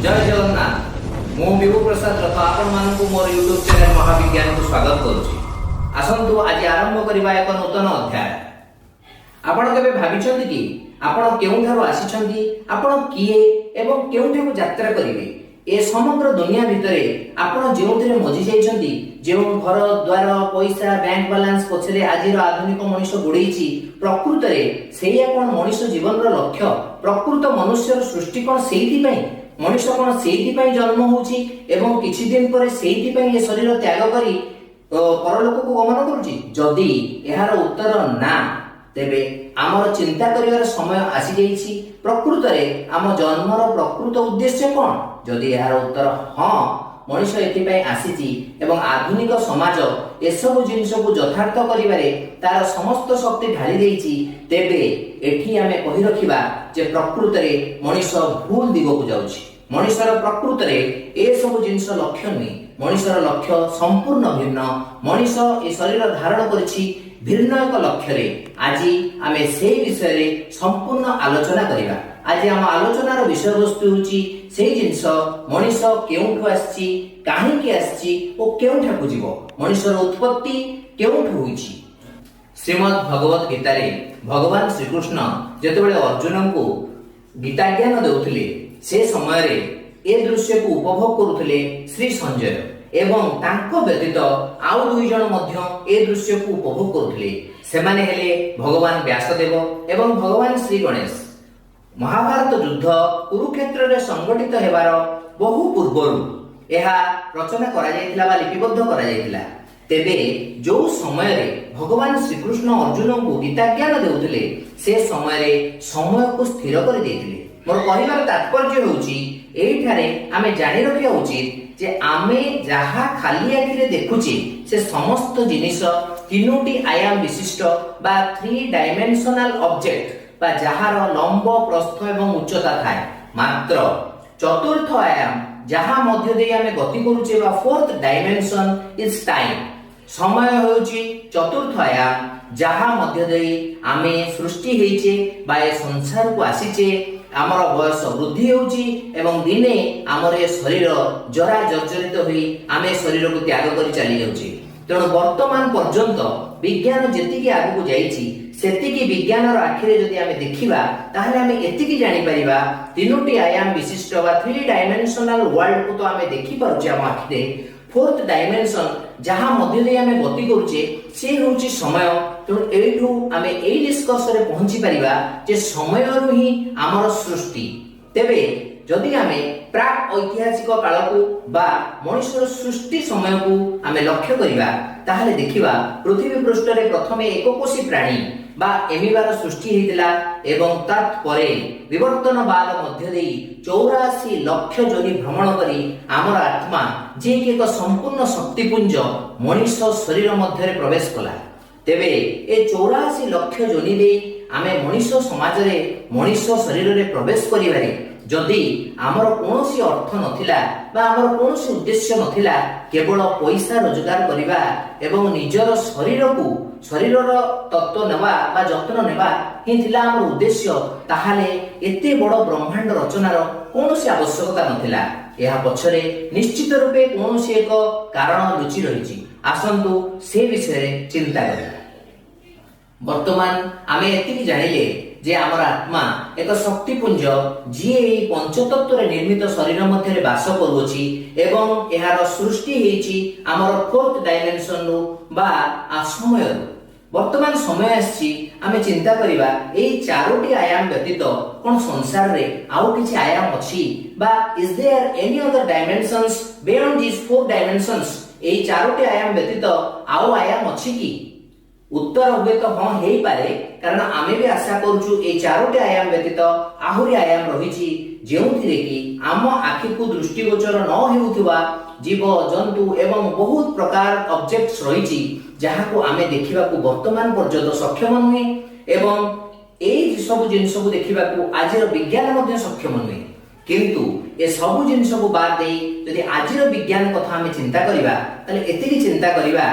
ଜୟ ଜଗନ୍ନାଥ। ମୁଁ ବିଭୁ ପ୍ରସାଦ ରଥ ଆପଣମାନଙ୍କୁ ମୋର ୟୁଟ୍ୟୁବ ଚ୍ୟାନେଲ ମହାବିଜ୍ଞାନକୁ ସ୍ୱାଗତ କରୁଛି। ଆସନ୍ତୁ, ଆଜି ଆରମ୍ଭ କରିବା ଏକ ନୂତନ ଅଧ୍ୟାୟ। ଆପଣ କେବେ ଭାବିଛନ୍ତି କି, ଆପଣ କେଉଁଠାରୁ ଆସିଛନ୍ତି, ଆପଣ କିଏ ଏବଂ କେଉଁଠାକୁ ଯାତ୍ରା କରିବେ? ଏ ସମଗ୍ର ଦୁନିଆ ଭିତରେ ଆପଣ ଯେଉଁଥିରେ ମଜି ଯାଇଛନ୍ତି, ଯେଉଁ ଘର ଦ୍ୱାର, ପଇସା, ବ୍ୟାଙ୍କ ବାଲାନ୍ସ ପଛରେ ଆଜିର ଆଧୁନିକ ମଣିଷ ଗୋଡେଇଛି, ପ୍ରକୃତରେ ସେଇଆ କଣ ମଣିଷ ଜୀବନର ଲକ୍ଷ୍ୟ? ପ୍ରକୃତ ମନୁଷ୍ୟର ସୃଷ୍ଟି କଣ ସେଇଥିପାଇଁ? ମଣିଷ କଣ ସେଇଥିପାଇଁ ଜନ୍ମ ହଉଛି ଏବଂ କିଛି ଦିନ ପରେ ସେଇଥିପାଇଁ ଏ ଶରୀର ତ୍ୟାଗ କରି ପରଲୋକକୁ ଗମନ କରୁଛି? ଯଦି ଏହାର ଉତ୍ତର ନା, ତେବେ ଆମର ଚିନ୍ତା କରିବାର ସମୟ ଆସିଯାଇଛି, ପ୍ରକୃତରେ ଆମ ଜନ୍ମର ପ୍ରକୃତ ଉଦ୍ଦେଶ୍ୟ କଣ? ଯଦି ଏହାର ଉତ୍ତର ହଁ, ମଣିଷ ଏଥିପାଇଁ ଆସିଛି ଏବଂ ଆଧୁନିକ ସମାଜ ଏସବୁ ଜିନିଷକୁ ଯଥାର୍ଥ କରିବାରେ ତାର ସମସ୍ତ ଶକ୍ତି ଢାଳି ଦେଇଛି, ତେବେ ଏଠି ଆମେ କହି ରଖିବା ଯେ ପ୍ରକୃତରେ ମଣିଷ ଭୁଲ ଦିଗକୁ ଯାଉଛି। ମଣିଷର ପ୍ରକୃତରେ ଏସବୁ ଜିନିଷ ଲକ୍ଷ୍ୟ ନୁହେଁ। ମଣିଷର ଲକ୍ଷ୍ୟ ସମ୍ପୂର୍ଣ୍ଣ ଭିନ୍ନ। ମଣିଷ ଏ ଶରୀର ଧାରଣ କରିଛି ଭିନ୍ନ ଏକ ଲକ୍ଷ୍ୟରେ। ଆଜି ଆମେ ସେଇ ବିଷୟରେ ସମ୍ପୂର୍ଣ୍ଣ ଆଲୋଚନା କରିବା। ଆଜି ଆମ ଆଲୋଚନାର ବିଷୟବସ୍ତୁ ହେଉଛି ସେଇ ଜିନିଷ, ମଣିଷ କେଉଁଠୁ ଆସିଛି, କାହିଁକି ଆସିଛି ଓ କେଉଁଠାକୁ ଯିବ। ମଣିଷର ଉତ୍ପତ୍ତି କେଉଁଠୁ ହୋଇଛି? ଶ୍ରୀମଦ୍ ଭଗବତ ଗୀତାରେ ଭଗବାନ ଶ୍ରୀକୃଷ୍ଣ ଯେତେବେଳେ ଅର୍ଜୁନଙ୍କୁ ଗୀତା ଜ୍ଞାନ ଦେଉଥିଲେ, ସେ ସମୟରେ ଏ ଦୃଶ୍ୟକୁ ଉପଭୋଗ କରୁଥିଲେ ଶ୍ରୀ ସଞ୍ଜୟ ଏବଂ ତାଙ୍କ ବ୍ୟତୀତ ଆଉ ଦୁଇ ଜଣ ମଧ୍ୟ ଏ ଦୃଶ୍ୟକୁ ଉପଭୋଗ କରୁଥିଲେ। ସେମାନେ ହେଲେ ଭଗବାନ ବ୍ୟାସଦେବ ଏବଂ ଭଗବାନ ଶ୍ରୀ ଗଣେଶ। ମହାଭାରତ ଯୁଦ୍ଧ କୁରୁକ୍ଷେତ୍ରରେ ସଂଗଠିତ ହେବାର ବହୁ ପୂର୍ବରୁ ଏହା ରଚନା କରାଯାଇଥିଲା ବା ଲିପିବଦ୍ଧ କରାଯାଇଥିଲା। ତେବେ ଯୋଉ ସମୟରେ ଭଗବାନ ଶ୍ରୀକୃଷ୍ଣ ଅର୍ଜୁନଙ୍କୁ ଗୀତା ଜ୍ଞାନ ଦେଉଥିଲେ, ସେ ସମୟରେ ସମୟକୁ ସ୍ଥିର କରିଦେଇଥିଲେ। ମୋର କହିବାର ତାତ୍ପର୍ଯ୍ୟ ହେଉଛି, ଏଇଠାରେ ଆମେ ଜାଣି ରଖିବା ଉଚିତ ଯେ ଆମେ ଯାହା ଖାଲି ଆଖିରେ ଦେଖୁଛେ, ସେ ସମସ୍ତ ଜିନିଷ ତିନୋଟି ଆୟାମ ବିଶିଷ୍ଟ ବା ଥ୍ରୀ ଡାଇମେନସନାଲ ଅବଜେକ୍ଟ ବା ଯାହାର ଲମ୍ବ, ପ୍ରସ୍ଥ ଏବଂ ଉଚ୍ଚତା ଥାଏ। ମାତ୍ର ଚତୁର୍ଥ ଆୟାମ ଯାହା ମଧ୍ୟ ଦେଇ ଆମେ ଗତି କରୁଛେ ବା ଫୋର୍ଥ ଡାଇମେନସନ is time. ସମୟ ହେଉଛି ଚତୁର୍ଥ ଆୟାମ, ଯାହା ମଧ୍ୟ ଦେଇ ଆମେ ସୃଷ୍ଟି ହେଇଛେ ବା ଏ ସଂସାରକୁ ଆସିଛେ। ଆମର ବୟସ ବୃଦ୍ଧି ହେଉଛି ଏବଂ ଦିନେ ଆମର ଏ ଶରୀର ଜରା ଜର୍ଜରିତ ହୋଇ ଆମେ ଶରୀରକୁ ତ୍ୟାଗ କରି ଚାଲି ଯାଉଛେ। ତେଣୁ ବର୍ତ୍ତମାନ ପର୍ଯ୍ୟନ୍ତ ବିଜ୍ଞାନ ଯେତିକି ଆଗକୁ ଯାଇଛି, ସେତିକି ବିଜ୍ଞାନର ଆଖିରେ ଯଦି ଆମେ ଦେଖିବା, ତାହେଲେ ଆମେ ଏତିକି ଜାଣିପାରିବା, ତିନୋଟି ଆୟାମ ବିଶିଷ୍ଟ ବା ଥ୍ରୀ ଡାଇମେନସନାଲ ୱାର୍ଲଡକୁ ତ ଆମେ ଦେଖିପାରୁଛେ ଆମ ଆଖିରେ, ଫୋର୍ଥ ଡାଇମେନସନ ଯାହା ମଧ୍ୟ ଦେଇ ଆମେ ଗତି କରୁଛେ, ସେ ହେଉଛି ସମୟ। ତେଣୁ ଏଇଠୁ ଆମେ ଏଇ ନିଷ୍କର୍ଷରେ ପହଞ୍ଚି ପାରିବା ଯେ ସମୟରୁ ହିଁ ଆମର ସୃଷ୍ଟି। ତେବେ ଯଦି ଆମେ ପ୍ରାକ୍ ଐତିହାସିକ କାଳକୁ ବା ମଣିଷର ସୃଷ୍ଟି ସମୟକୁ ଆମେ ଲକ୍ଷ୍ୟ କରିବା, ତାହେଲେ ଦେଖିବା ପୃଥିବୀ ପୃଷ୍ଠରେ ପ୍ରଥମେ ଏକକୋଷୀ ପ୍ରାଣୀ ବା ଏମିବାର ସୃଷ୍ଟି ହେଇଥିଲା ଏବଂ ତାପରେ ବିବର୍ତ୍ତନବାଦ ମଧ୍ୟ ଦେଇ 84 ଲକ୍ଷ ଯୋନି ଭ୍ରମଣ କରି ଆମର ଆତ୍ମା, ଯିଏକି ଏକ ସମ୍ପୂର୍ଣ୍ଣ ଶକ୍ତିପୁଞ୍ଜ, ମଣିଷ ଶରୀର ମଧ୍ୟରେ ପ୍ରବେଶ କଲା। ତେବେ ଏ 84 ଲକ୍ଷ ଯୋନି ଦେଇ ଆମେ ମଣିଷ ସମାଜରେ ମଣିଷ ଶରୀରରେ ପ୍ରବେଶ କରିବାରେ ଯଦି ଆମର କୌଣସି ଅର୍ଥ ନଥିଲା ବା ଆମର କୌଣସି ଉଦ୍ଦେଶ୍ୟ ନଥିଲା, କେବଳ ପଇସା ରୋଜଗାର କରିବା ଏବଂ ନିଜର ଶରୀରକୁ ଶରୀରର ତତ୍ତ୍ୱ ନେବା ବା ଯତ୍ନ ନେବା ହିଁ ଥିଲା ଆମର ଉଦ୍ଦେଶ୍ୟ, ତାହେଲେ ଏତେ ବଡ଼ ବ୍ରହ୍ମାଣ୍ଡ ରଚନାର କୌଣସି ଆବଶ୍ୟକତା ନଥିଲା। ଏହା ପଛରେ ନିଶ୍ଚିତ ରୂପେ କୌଣସି ଏକ କାରଣ ଲୁଚି ରହିଛି। ଆସନ୍ତୁ, ସେ ବିଷୟରେ ଚିନ୍ତା କରିବା। ବର୍ତ୍ତମାନ ଆମେ ଏତିକି ଜାଣିଲେ ଯେ ଆମର ଆତ୍ମା ଏକ ଶକ୍ତିପୁଞ୍ଜ, ଯିଏ ଏହି ପଞ୍ଚତତ୍ତ୍ୱରେ ନିର୍ମିତ ଶରୀର ମଧ୍ୟରେ ବାସ କରୁଅଛି ଏବଂ ଏହାର ସୃଷ୍ଟି ହେଇଛି ଆମର ଫୋର୍ଥ ଡାଇମେନସନରୁ ବା ସମୟରୁ। ବର୍ତ୍ତମାନ ସମୟ ଆସିଛି ଆମେ ଚିନ୍ତା କରିବା, ଏଇ ଚାରୋଟି ଆୟାମ ବ୍ୟତୀତ କଣ ସଂସାରରେ ଆଉ କିଛି ଆୟାମ ଅଛି ବା is there any other dimensions beyond these four dimensions? ଏଇ ଚାରୋଟି ଆୟାମ ବ୍ୟତୀତ ଆଉ ଆୟାମ ଅଛି କି? ଉତ୍ତର ହୁଏତ ହଁ ହେଇପାରେ, କାରଣ ଆମେ ବି ଆଶା କରୁଛୁ ଏଇ ଚାରୋଟି ଆୟାମ ବ୍ୟତୀତ ଆହୁରି ଆୟାମ ରହିଛି, ଯେଉଁଥିରେ କି ଆମ ଆଖିକୁ ଦୃଷ୍ଟିଗୋଚର ନ ହେଉଥିବା ଜୀବ, ଜନ୍ତୁ ଏବଂ ବହୁତ ପ୍ରକାର ଅବଜେକ୍ଟସ ରହିଛି, ଯାହାକୁ ଆମେ ଦେଖିବାକୁ ବର୍ତ୍ତମାନ ପର୍ଯ୍ୟନ୍ତ ସକ୍ଷମ ନୁହେଁ ଏବଂ ଏଇ ସବୁ ଜିନିଷକୁ ଦେଖିବାକୁ ଆଜିର ବିଜ୍ଞାନ ମଧ୍ୟ ସକ୍ଷମ ନୁହେଁ। କିନ୍ତୁ ଏ ସବୁ ଜିନିଷକୁ ବାଦ ଦେଇ ଯଦି ଆଜିର ବିଜ୍ଞାନ କଥା ଆମେ ଚିନ୍ତା କରିବା, ତାହେଲେ ଏତିକି ଚିନ୍ତା କରିବା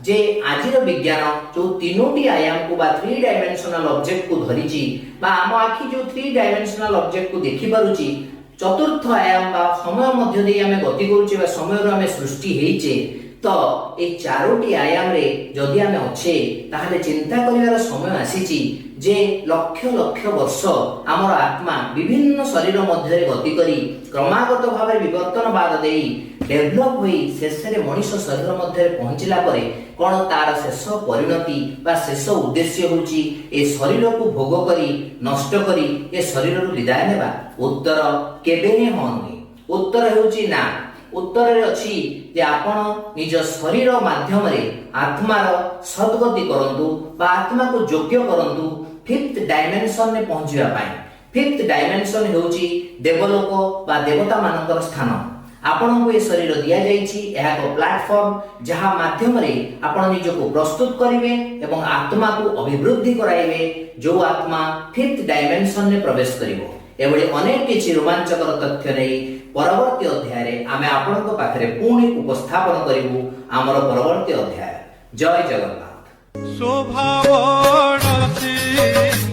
ଯେ ଆଜିର ବିଜ୍ଞାନ ଯୋଉ ତିନୋଟି ଆୟାମକୁ ବା ଥ୍ରୀ ଡାଇମେନସନାଲ ଅବଜେକ୍ଟକୁ ଧରିଛି ବା ଆମ ଆଖି ଯୋଉ ଥ୍ରୀ ଡାଇମେନସନାଲ ଅବଜେକ୍ଟକୁ ଦେଖିପାରୁଛି, ଚତୁର୍ଥ ଆୟାମ ବା ସମୟ ମଧ୍ୟ ଦେଇ ଆମେ ଗତି କରୁଛେ ବା ସମୟରୁ ଆମେ ସୃଷ୍ଟି ହେଇଛେ, ତ ଏଇ ଚାରୋଟି ଆୟାମରେ ଯଦି ଆମେ ଅଛେ, ତାହେଲେ ଚିନ୍ତା କରିବାର ସମୟ ଆସିଛି ଯେ ଲକ୍ଷ ଲକ୍ଷ ବର୍ଷ ଆମର ଆତ୍ମା ବିଭିନ୍ନ ଶରୀର ମଧ୍ୟରେ ଗତି କରି କ୍ରମାଗତ ଭାବରେ ବିବର୍ତ୍ତନବାଦ ଦେଇ ଡେଭଲପ ହୋଇ ଶେଷରେ ମଣିଷ ଶରୀର ମଧ୍ୟରେ ପହଞ୍ଚିଲା ପରେ କ'ଣ ତାର ଶେଷ ପରିଣତି ବା ଶେଷ ଉଦ୍ଦେଶ୍ୟ ହେଉଛି ଏ ଶରୀରକୁ ଭୋଗ କରି ନଷ୍ଟ କରି ଏ ଶରୀରରୁ ବିଦାୟ ନେବା? ଉତ୍ତର କେବେ ହିଁ ହଁ ନୁହେଁ। ଉତ୍ତର ହେଉଛି ନା। ଉତ୍ତରରେ ଅଛି ଯେ ଆପଣ ନିଜ ଶରୀର ମାଧ୍ୟମରେ ଆତ୍ମାର ସଦ୍ଗତି କରନ୍ତୁ ବା ଆତ୍ମାକୁ ଯୋଗ୍ୟ କରନ୍ତୁ ଫିଫ୍ଥ ଡାଇମେନସନରେ ପହଞ୍ଚିବା ପାଇଁ। ଫିଫ୍ଥ ଡାଇମେନସନ ହେଉଛି ଦେବଲୋକ ବା ଦେବତାମାନଙ୍କର ସ୍ଥାନ। ଆପଣଙ୍କୁ ଏ ଶରୀର ଦିଆଯାଇଛି, ଏହା ଏକ ପ୍ଲାଟଫର୍ମ ଯାହା ମାଧ୍ୟମରେ ଆପଣ ନିଜକୁ ପ୍ରସ୍ତୁତ କରିବେ ଏବଂ ଆତ୍ମାକୁ ଅଭିବୃଦ୍ଧି କରାଇବେ, ଯୋଉ ଆତ୍ମା ଫିଫ୍ଥ ଡାଇମେନସନରେ ପ୍ରବେଶ କରିବ। ଏଭଳି ଅନେକ କିଛି ରୋମାଞ୍ଚକର ତଥ୍ୟ ନେଇ ପରବର୍ତ୍ତୀ ଅଧ୍ୟାୟରେ ଆମେ ଆପଣଙ୍କ ପାଖରେ ପୁଣି ଉପସ୍ଥାପନ କରିବୁ ଆମର ପରବର୍ତ୍ତୀ ଅଧ୍ୟାୟ। ଜୟ ଜଗନ୍ନାଥ। ଶୋଭା ବଢ଼ସି।